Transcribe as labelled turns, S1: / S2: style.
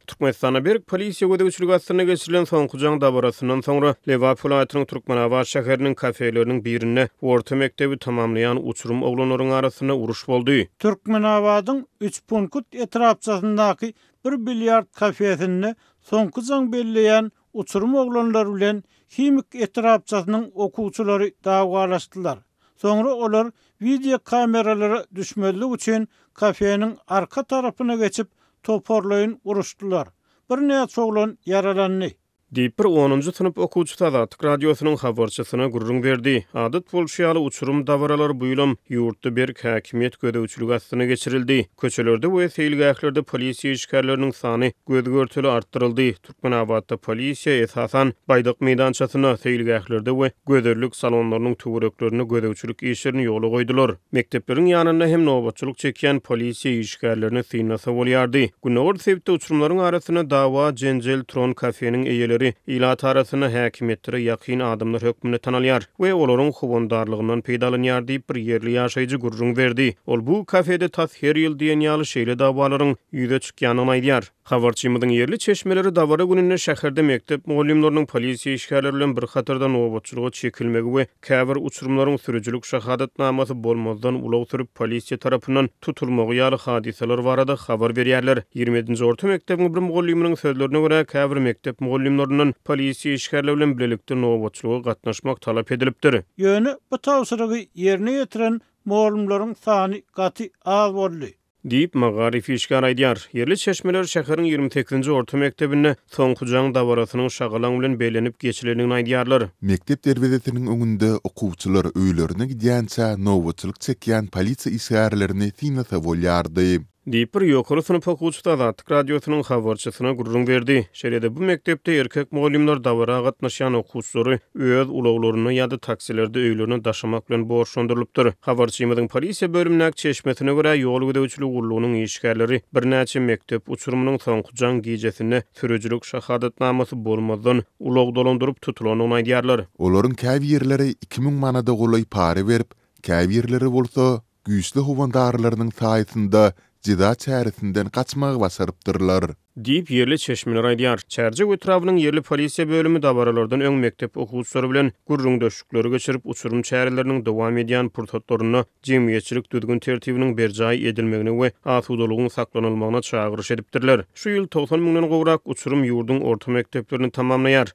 S1: Türkmenistanda berk polisiýa gözegçiligi astynda geçirilen Soňky jaň dabarasyndan soňra, Lebap welaýatynyň Türkmenabat şäheriniň kafeleriniň birinde orta mekdebi tamamlaýan uçurym oglanlaryň arasynda uruş boldy.
S2: Türkmenabadyň Üçpunkt etrapçasyndaky bir bilýard kafesinde Soňky jaň belleýän uçurym oglanlar bilen Himik etrapçasynyň okuwçylary dawalaşdylar. Soňra olar wideokameralara düşmezlik üçin kafeniň arka tarapyna geçip, toparlaýyn uruşdylar. Birnäçe oglan ýaralandy.
S1: Diýip, bir onunjy synp okuwçysy Azatlyk Radiosynyň habarçysyna gürrüň berdi. Adat bolşy ýaly, uçurym dabaralary bu ýylam ýurtda berk häkimiýet gözegçiligi astynda geçirildi. Köçelerde we seýilgählerde polisiýa işgärleriniň sany göz-görtele artdyryldy. Türkmenabatda polisiýa, esasan, Baýdak meýdançasynda, seýilgählerde we gözellik salonlarynyň töwereklerinde gözegçilik işlerini ýola goýdular. Mekdepleriň ýanynda hem nobatçylyk çekýän polisiýa işgärlerini synlasa bolýardy. Gündogar sebitde uçurymlaryň arasynda dawa-jenjel turan kafeniň eýeleri ilat arasynda häkimiýetlere ýakyn adamlar hökmünde tanalýar we olaryň howandarlygyndan peýdalanýar diýip, bir ýerli ýaşaýjy gürrüň berdi. Ol bu kafede tas her ýyl diýen ýaly şeýle dawalaryň ýüze çykýandygyny aýdýar. Habarçymyzyň ýerli çeşmeleri dabara gününde şäherde mekdep mugallymlarynyň polisiýa işgärleri bilen bir hatarda nobatçylyga çekilmegi we käbir uçurymlaryň sürüjilik şahadatnamasy bolmazdan ulag sürüp polisiýa tarapyndan tutulmagy ýaly hadysalar barada habar berýärler. Ýigrimi ýedinji orta mekdebiň bir mugallymynyň sözlerine görä, käbir mekdep mugallymlaryndan polisiýa işgärleri bilen bilelikde nobatçylyga gatnaşmak talap edilipdir.
S2: Ýöne bu tabşyrygy ýerine ýetiren mugallymlaryň sany gaty az boldy.
S1: Diýip, magaryf işgäri aýdýar. Ýerli çeşmeler şäheriň 28-nji orta mekdebinde Soňky jaň dabarasynyň şagalaň bilen bellenip geçilendigini aýdýarlar.
S3: Mekdep derwezesiniň öňünde okuwçylar öýlerine gidýänçä nobatçylyk çekýän polisiýa işgärlerini synlasa bolýardy.
S1: Diýip, bir ýokary synp okuwçysy Azatlyk Radiosynyň habarçysyna gürrüň berdi. Şeýle-de bu mekdepde erkek mugallymlar dabara gatnaşýan okuwçylary öz ulaglarynda ýa-da taksilerde öýlerine daşamak bilen borçlandyrylypdyr. Habarçymyzyň polisiýa bölümindäki çeşmesine görä, ýol gözegçiligi gullugynyň işgärleri birnäçe mekdep uçurymynyň soňky jaň gijesinde sürüjilik şahadatnamasy bolmazdan ulag dolandyryp tutulandygyny aýdýarlar.
S3: Olaryň käbirleri 2000 manada golaý para berip, käbirleri bolsa güýçli howandarlarynyň saýasynda jeza çäresinden gaçmagy başarypdyrlar.
S1: Diýip, ýerli çeşmeler aýdýar. Çärjew etrabynyň ýerli polisiýa bölümi dabaralardan öň mekdep okuwçylary bilen gürrüňdeşlikleri geçirip, uçurym çäreleriniň dowam edýän pursatlarynda jemgyýetçilik düzgün-tertibiniň berjaý edilmegine we asudalygyň saklanylmagyna çagyryş edipdirler. Şu ýyl 90 müňden gowrak uçurym ýurduň orta mekdeplerini tamamlaýar.